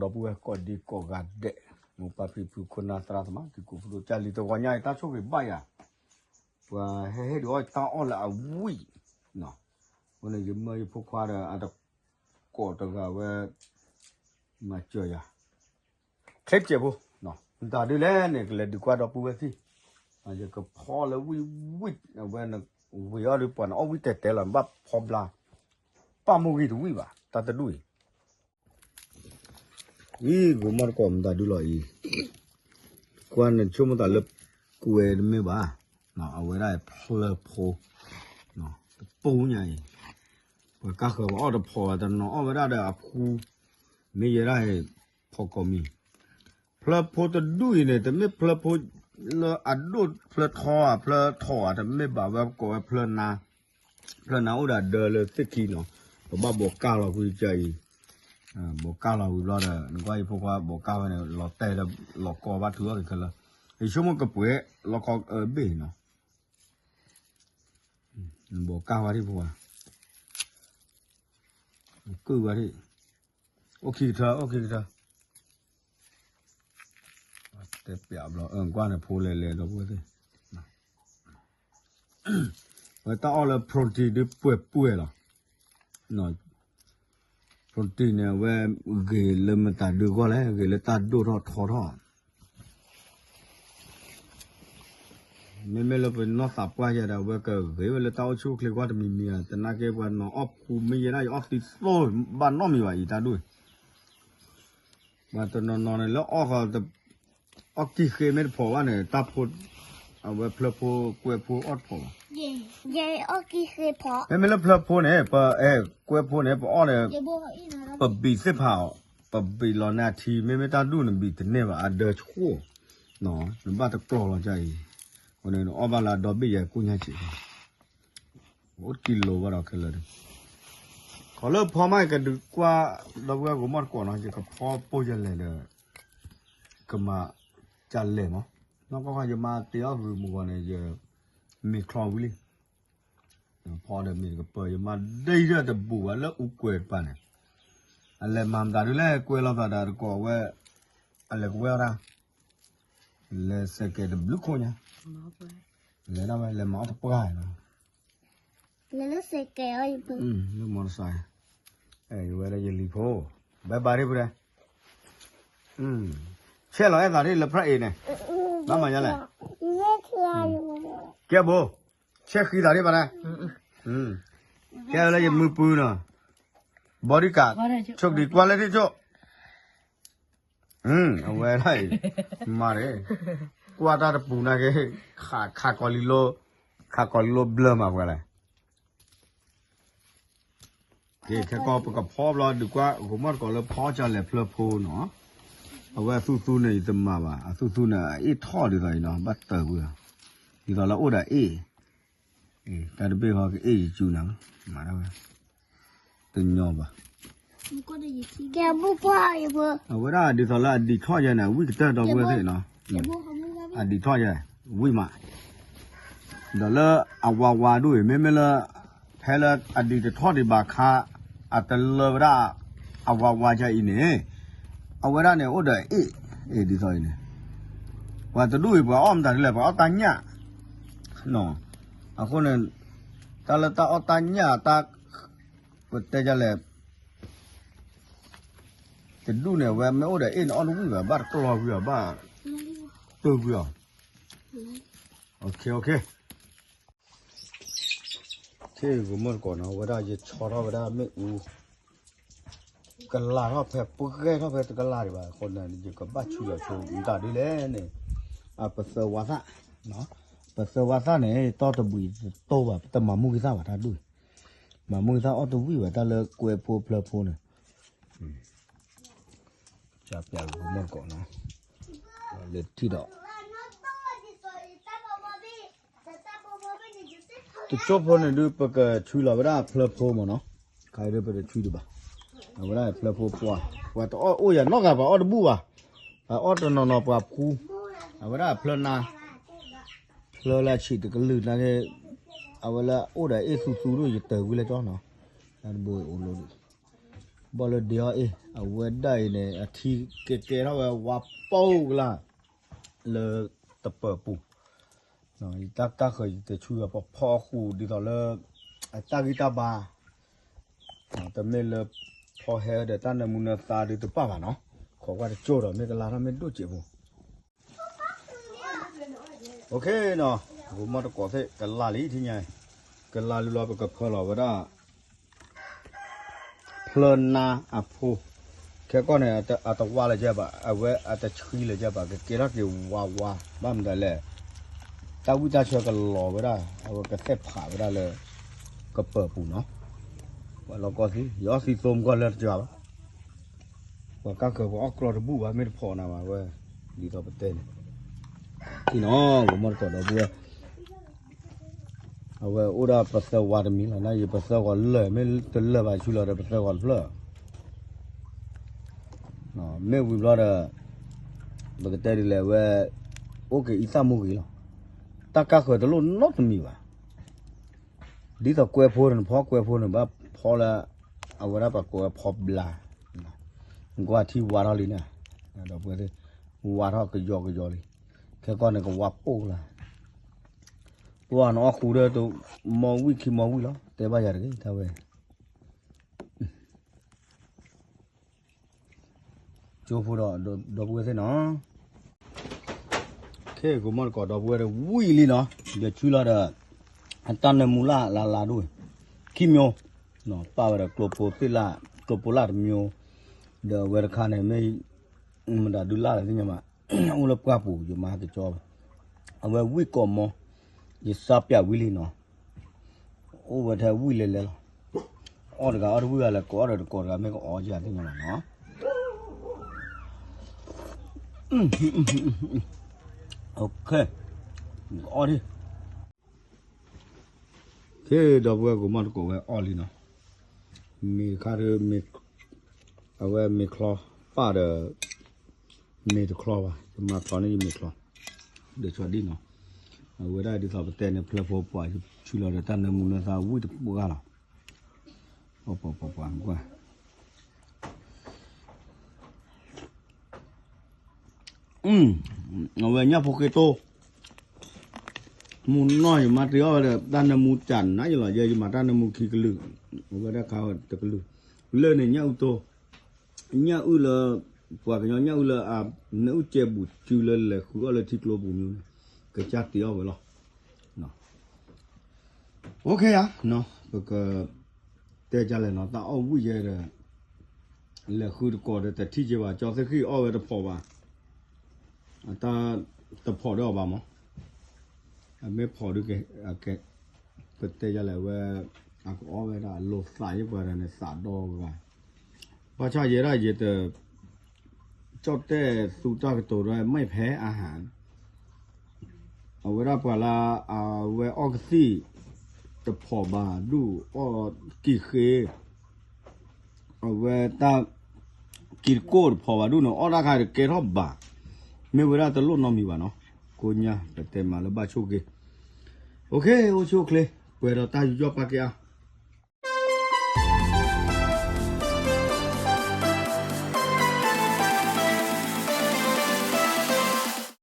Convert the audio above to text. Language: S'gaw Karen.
ဒီပုၢ်ဝဲၢ်ကိးဒံကိးဂၤဒဲး, မိၢ်ပၢ်ဖံဖုခိၣ်နၢ်သရၣ်သမါ ကံၢ်ကူဖိဒိၣ်ကၢ်လံၤ တဂီၤညါအံၤ တၢ်ဆိၣ်ဂ့ၤဘၣ်ယၤ, ပှၤဟဲဟ့ၣ်ဒုးအီၣ်တၢ်အီၣ်လၢအဝံၣ်, အဃိန့ၣ် ယမၢယဖိခွါဒီးအတကိးတဂၤဝဲ မၤစၢၤယၤ ချ့ပစဲးဖိ, မတၤဒုလဲၣ်န့ၣ် ကလဲၤဒုးကွၢ်ဒီပုၢ်ဝဲၢ်သ့ၣ်, ယကဖီလၢဝံၣ်ဝံၣ် အဝဲနဝံၤအီၣ်ဒုးပှၤနအီၣ်ဝံၣ်တဲာ်တဲာ်လီၤ နဘၣ်ဖီဘျါ, ပၣ်မူဂံၢ်တဝံၣ်ဘၣ် တၢ်တဒူၣ်အံၤ, အံၤ ဂိၤမီၢ်တကိးမတၤဒုလီၤအံၤ, ကွၢ်နဆိကမိၣ်သးလၢကွဲတမ့ၢ်ဘၣ်, အဝဲဒၣ်ဖျၢၣ်ဖိ, တပူၤညါအံၤ, ပှၤကါဃၢၤပှၤအီၣ်တဖီဘၣ် တနီၤအီၣ်ဝဲဒၣ်ဒီးအဖူ, မ့ၢ်ယဲဒၣ် ဖီကီမံၤ, ဖျၢၣ်ဖိတဒူၣ်အံၤန့ၣ် တမ့ၢ်ဖျၢၣ်ဖိလၢအဒိၣ်ဖျၢၣ်ထီဧါ ဖျၢၣ်ထီဧါ တမ့ၢ်ဘၣ်ဝဲကိးဝဲဖျၢၣ်နါ, ဖျၢၣ်နါအိၣ်ဒီးဒၢလၢသ့ၣ်ခံနီၤ, ပဘၣ်ဘိးကၢ်လီၤကွံာ်ကအံၤ, ဘိးကၢ်လီၤဝံၤဘျီဒီး နကွၢ်ယဖိခွါဘိးကၢ်ဝဲန့ၣ် လီၤတဲာ်လၢလီၤကီဘၣ်ထုးအီၣ်က့ၤခဲလၢာ်, ယဆိကမိၣ်ကပှဲၤလီၤကီအဘ့ၣ်နီၤ ဘိးကၢ်ဝဲဒၣ်ဖိခွါ, ကုၢ်ဝဲဒၣ်, အိၣ်ခံကထၢ အိၣ်ခံကထၢ, တဲပျးဘျီ အၢၣ်ကွၢ်န့ၣ်ဖိလဲၤလဲၤဒီပုၢ်ဝဲၢ်သ့ၣ်, ဝဲတၢ်အီၣ်လၢ protein ဒုးပှဲၤပှဲၤလီၤ, protein န့ၣ် အဝဲဂ့ၤလၢမတၤဒုဂီၢ်လဲၣ် ဂ့ၤလၢတၢ်ဒိၣ်ထီၣ်ထီထီၣ် မ့မ့ၢ်လၢပနီၢ်သးပှၢ်ယဲဒီး အဝဲကဂ့ၤဝဲလၢတၢ်အိၣ်ဆူၣ်အိၣ်ချ့ကွၢ်တမံၤမံၤဧါ, သနာ်က့ပှၤနီၤအီၣ်ဖူမ့ၢ်ယဲဒၣ်ယအီၣ်သံသိၣ်ဘၣ်နီတမံၤဘၣ်အံၤတၢ်ဒူၣ်, ပှၤတနီၤနီၤန့ၣ်လၢအီၣ်ဃီ, အီၣ်ကံၢ်ဃ့မ့ၢ်တဖိးဘၣ်န့ၣ် တၢ်ဖိ, အဝဲဖျၢၣ်ဖိကွဲးဖိအီၣ်တဖိးဘၣ်, ယအီၣ်ကံၢ်ဃ့ဖိ, မ့မ့ၢ်လၢဖျၢၣ်ဖိန့ၣ် ပအဲၣ်ကွဲးဖိန့ၣ် ပအီၣ်န့ၣ်, ပဘံးသ့ၣ်ဖးအီၤ, ပဘံးလီၤန့ၢ်အထံ မ့မ့ၢ်တၢ်ဒူၣ်န့ၣ် ဘံးတန့ၢ်ဘၣ် အဒၢဆိၣ်, နဘၣ်တကျီလီၤကအံၤ, အဃိန့ၣ် နအီၣ်ဘၣ်လၢအဒီဘ့ၣ်ယဲၢ်ကိၣ်ညါစံး, အိၣ်တကံလိၤဘၣ်ဒီးခဲလၢာ်န့ၣ်, ခီလၢဖီမးကဒုးကွၢ်, ဒီပုၢ်ဝဲၢ်ဂိၤမီၢ်တကိးနီၤ ယကဖီပိၢ်ယလဲၣ်ဒီး, ကမၤကလဲၣ်မး, နီၢ်ကီၢ်ခီယမါတ့အီၣ်ဂုၤမုၢ်ဂီၤန့ၣ် ယမ့ၤချီဝံၤလံ ဖီဒီးမ့ၤတကပၢၢ် ယမါဒ့ယဲၢ်တဘူးဘၣ်လၢအူကွဲးတပၤန့ၣ်, အလဲၤမၤမတၤဒုလဲၣ်ကွဲးလီၤသးဒီးတကိးဝဲ, အလဲၤကဝဲၢ်တၢ်, လဲၤစဲးကဲးတဘျုးခိၣ်ညါ, လဲၤဒၣ်ဝဲလဲၤမၤအီၣ်တပှၢ်နီၤ, လၢမီတစဲး, ယဝဲလၢယလံၤဖိ, ဘဲဘၣ်ရ့ၣ်ပူၤဒဲး, ဆဲးလီၤအဲၣ်သးရ့ၣ်လၢဖျၢၣ်အံၤန့ၣ်, ဘၣ်မၤညါလဲၣ်, ကဲဘိ, ဆဲးဃံသးရ့ၣ်ဘၣ်ဒဲး, ကဲလၢယမုၢ်ပူၤနီၤ, ဘီဒံကး, ဆိကဒံးကွၢ်လၢထံၣ်ဆိၣ် အဝဲဒၣ်အံၤ, မၤန့ၣ်, ကွၢ်တၢ်တပူၤနာ်က့, ခးကီၤလံလိ, ခးကီၤလံလိဘျၢမးပှၤလဲၣ်, ခဲကီၢ်ပကဖီဘျီဒုးကွၢ် ဂိၤမီၢ်တကိးလၢဖီကလဲၤဖျၢၣ်ဖိနီၤ, အဝဲအသူသူန့ၣ် ယတမၤဘၣ် အသူသူန့ၣ် အအ့ၣ်ထီၣ်ဒ်သိးအံၤနီၤ ဘၣ်တၢ်ကွံာ်, ဒ်သိးလၢအိၣ်ဒီးအ့ၣ်, တၢ်တဘ့ၣ်ဃီကအ့ၣ်ယစုနၤ, မၤဒၣ်ဝဲ တညီဘၣ်, အဝဲဒၣ်ဒ်သိးလၢအဒံးထီၣ်ယဲန့ၣ် ဝံၣ်ကတၢၢ်ဒီပုၢ်ဝဲၢ်သ့ၣ်နီၤ, အဒံးထီၣ်ယဲ, ဝံၣ်မး, ဒီးလၢအဝါဝါဒိၣ်အံၤ မ့မ့ၢ်လၢ, ဖဲလၢအဒံးတထီၣ်ဒံးဘၣ်ခါ, အတလၢဝဲဒၣ်, အဝါဝါယဲအံၤန့ၣ်, အဝဲဒၣ်န့ၣ်အိၣ်ဒီးအ့ၣ်, အ့ၣ်ဒ်သိးအံၤန့ၣ်, ပှၤတဒူၣ်အံၤပှၤအီၣ်မတၤဒ်လဲၣ် ပှၤအီၣ်တၢ်ညၣ်, အဃိန့ၣ်, တၢ်လၢတၢ်အီၣ်တၢ်ညၣ်တၢ်, ပတဲဒ်လဲၣ်, တဒူၣ်န့ၣ် အဝဲမ့ၢ်အိၣ်ဒီးအ့ၣ်န့ၣ် အီၣ်တဝံၣ်ဘၣ် ဘၣ်တကျီကွံာ်အီၤ ဘၣ်, တိၢ်ကွံာ်အီၤ, ထံၣ်ဂိၤမီၢ်တကိးနီၤ အဝဲဒၣ်ယဆီထီၣ်ဝဲဒၣ်မ့ၣ်အူ ကလၤထီၣ်ဖဲပှဲၤထီၣ်ဖဲတကလးဒံးဘၣ်အဃိန့ၣ် ယကဘၣ်ဆူလီၤဆိမတၤဒ်လဲၣ်န့ၣ်, အပသၢဝါသၣ်, ပသၢဝါသၣ်န့ၣ် တီၢ်တဘှံးတတိၢ်ဘၣ် ပတမၤမုၢ်ဂံၢ်သၣ်ဘၣ်တၢ်ဒူၣ်, မၤမုၢ်ဂံၢ်သၣ်အီၣ်တဝံၣ်ဘၣ်တၢ်လၢကွဲဖိဖျၢဖိန့ၣ်, ကပျးဂိၤမီၢ်တကိးနီၤ, လၢထံၣ်ဒီး တကၠိဖိန့ၣ်ဒုး ပကဆူလီၤဝဲဒၣ်ဖျၢဖိမ့ၢ်နီၤ, ခါအံၤဒုးပတဆူဒံးဘၣ်, အဝဲဒၣ်ဖျၢဖိပှၢ်, ပှၤတအီၣ်အိၣ်ယၤနီတဂၤ ပှၤအီၣ်တဘူၣ်ဘၣ်, ပှၤအီၣ်တနီၤနီၤပှၤဖူ, အဝဲဒၣ်ဖျၢနါ, ဖျၢလၢအဆံးတကလုာ်နာ်က့, အဝဲလၢအိၣ်ဒီးအ့ၣ်သူသူဒိၣ်ယတၢၤကွံာ်လၢကၠီနီၤ, တၢ်တဘိအိၣ်လိဒံး, ဘီၣ်လၢဒ့အီၣ်အ့ၣ် အဝဲဒၣ်အံၤန့ၣ် အထံကဲကဲထီၣ်ဝဲဝါပိၢ်ကလာ် လၢတပၢၤပူၤ, ယတၢ်ကၢ်ဃၢၤယတဆူအပဖီအဃူဒ်သိးလၢ အတၢ်ဂံၢ်တၢ်ဘါ, တမ့ၢ်လၢဖီဟဲဒီးတၢ်နၢမူနၢသါဒုးတပၣ်ဘၣ်နီၤ, ခိးကွၢ်တကၠိၢ်ဒီး မ့ၢ်ကလါထီၣ်မ့ၢ်ဒိၣ်စဲးဖိ နီၤ, ဂိၤမီၢ်တကိးသ့ၣ်ကလါလံထံညါ, ကလါလံလီၤ ပကဖၢလီၤဝဲဒၣ် ဖျၢနါအဖိ, ခဲကီၢ်န့ၣ် အတဝါလၢၤကဲဘၣ်, အဝဲအတဆှံလၢၤကဲဘၣ်, ကကဲထီၣ်က့ၤဝါဝါ, ဘၣ်မနုၤလဲၣ်, တၢ်ဝံၣ်တၢ်ဆၢကလီၤဝဲဒၣ်, အဝဲကသဲၣ်ဖးဝဲဒၣ်လၢ ကပၢၤပူၤနီၤ, ပှၤလီၤကီသံ, ယအီၣ်သံသိမကီၢ်လၢတကဘၣ်, ပှၤကၢ်ဃၢၤပှၤအီၣ်ကျီတဘူၣ်ဘၣ် မ့ၢ်တဖီးနၤဘၣ်ဝဲ, ဒ်သိးပတဲန့ၣ်, ထံၣ်နီၤ ဂိၤမီၢ်တကိးဒီပုၢ်ဝဲၢ် အဝဲအိၣ်ဒၣ်ပသၢဝါတမံၤလီၤ, နယပသၢဂီၤလၢာ် မ့ၢ်တလၢာ်ဘၣ်ဆူလီၤဒီးပသၢဂီၤတဖျၢၣ်, မ့ၢ်ဝံၤဘျီဒီး ပကတဲဒ်လဲၣ်ဝဲ, အိၣ်က့ၤအံသၣ်မူဂ့ၤလီၤ, တၢ်ကၢ်ဃၢၤတလိၣ်နီတမံၤဘၣ်, ဒ်သိးကွဲဖိန့ၣ် နဖီကွဲဖိန့ၣ် ဘၣ်ဖီလၢ အဝဲဒၣ်ပှၤကိးဝဲဖီဘျါ, နကွၢ်ထံဝါထီၣ်လံန့ၣ်, ဒီပုၢ်ဝဲၢ်သ့ၣ်, ဝါထီၣ်ကယီကယီလံ, ခဲကီၢ်န့ၣ်ကဝါပိၢ်လီၤ, ပှၤနအီၣ်ဃူဒီး တမီဝံၣ်ခံမီဝံၣ်လီၤ တဲဘၣ်ယၤတဂ့ၤ တၢ်ဝဲ ကၠိဖိဒီး ဒီပုၢ်ဝဲၢ်သ့ၣ်နီၤ, ခဲဂိၤမီၢ်တကိးဒီပုၢ်ဝဲၢ်ဒီးဝံၣ်လံနီၤ, ယဆူလီၤဒီး အတၢ်နၢမူလၢ်လၢ်လၢ်ဒိၣ်, ခံမျိုး, ပာ်ဝဲဒီးကျိဖိသ့ၣ်လၢ်, ကျိဖိလၢ်တမျိုး, ဒီးအဝဲတခါန့ၣ်မ့ၢ် မတၤဒုလၢ်လၢသ့ၣ်ညါမး, အိၣ်လၢပှၢ်ပူၤ ယမၤကကၠီဝဲ, အဝဲဝံၣ်ကိးမီ, ယစၢ်ပျးဝံၣ်လံနီၤ, အိၣ်ဝဲထဲဝံၣ်လဲၤလဲၤလီၤ, အီၣ်တဂၤအီၣ်တဝံၣ်ဂၤလဲၤကိးအီၣ်ဒီးတကိးတဂၤ မ့ၢ်ကအီၣ်ယၤသ့ၣ်ညါလီၤနီၤ, အီၣ်ဒံး, ခဲဒီပုၢ်ဝဲၢ်ဂိၤမီၢ်တကိးဝဲအီၣ်လံနီၤ, မ့ၢ်တခါဒီး အဝဲမ့ၤချီပာ်ဒီး မ့ၤတချီဘၣ်, ယမၤချီန့ၢ်ယမ့ၤချီ, ဒီးဆီဒံၣ်နီၤ, အဝဲဒၣ်ဒ်သိးပတဲန့ၣ် ဖျၢဖိပှၤဆူလီၤဒီးတၢ်နၢမူနၢသါဝံၣ်တပှၢ်လီၤ, ပှၤပှၤပှၤကွၢ် အဝဲညၣ်ဖိဃ့တိၢ်, မူနီၢ်ယမၤတ့အီၣ်ဝဲဒီး တၢ်နၢမူကၢ်နးယလီၤ, ယဲယမၤတၢ်နၢမူခံကလုာ်, အဝဲဒၣ်ခါတကလုာ်, လၢန့ၣ်ညၣ်အုၣ်တိၢ်, ညၣ်အုၣ်လၢ, ပှၤကညီညၣ်အုၣ်လၢအ, နအုၣ်ကဲဘူးစုလၢလဲၤဃုအီၣ်လၢထံကျိပူၤမူန့ၣ်, ကစၢ်တ့အီၣ်ဝဲလီၤ, အိၣ်ခ့ဧါ, ပက, တဲဒ်လဲၣ်နီၤ တၢ်အီၣ်ဝံၣ်ယဲဒီး, လဲၤဃုတကိးဒီးတထံၣ်က့ဘၣ် ကၠီသ့ၣ်ဃံၣ်အီၣ်ဝဲတဖီးဘၣ်, အတၢ်, တဖီးဒီးအီၤဘၣ်မး, အမ့ၢ်ဖီးဒုးကဲ, ကဲ, ပတဲဒ်လဲၣ်ဝဲ, အကအီၣ်ဝဲဒၣ်အလိၤသးယဲပှၤဒီးန့ၣ်သးဒီဂၤ, ဘၣ်ဆၣ်ယဲဒၣ်ယတ ကၠီၣ်တဲၣ်သူတၢ်ကတိၤဒီး ไม่แพ้อาหาร အဝဲဒၣ်ပှၤလၢအဝဲအီၣ်ကသံၣ်တဖီးဘၣ်ဒူၣ်အီၣ်ကံၢ်ဃ့, အဝဲတၢ် ကံၢ်တကိၢ်တဖီးဘၣ်ဒူၣ်န့ၣ် အီၣ်တၢ်ခါတကဲထီၣ်ဘၣ်, မ့ၢ်ဝဲဒၣ်တလိၣ်နီတမံၤဘၣ်နီၤ, ကိးညါ ပတဲမးလၢဘၣ်ဆိၣ်ဂ့ၤ, အိၣ်ခ့ အိၣ်ဆူၣ်အိၣ်ချ့, ပှဲၤဒီးတၢ်ယူးယီၣ်ပာ်ကဲအါ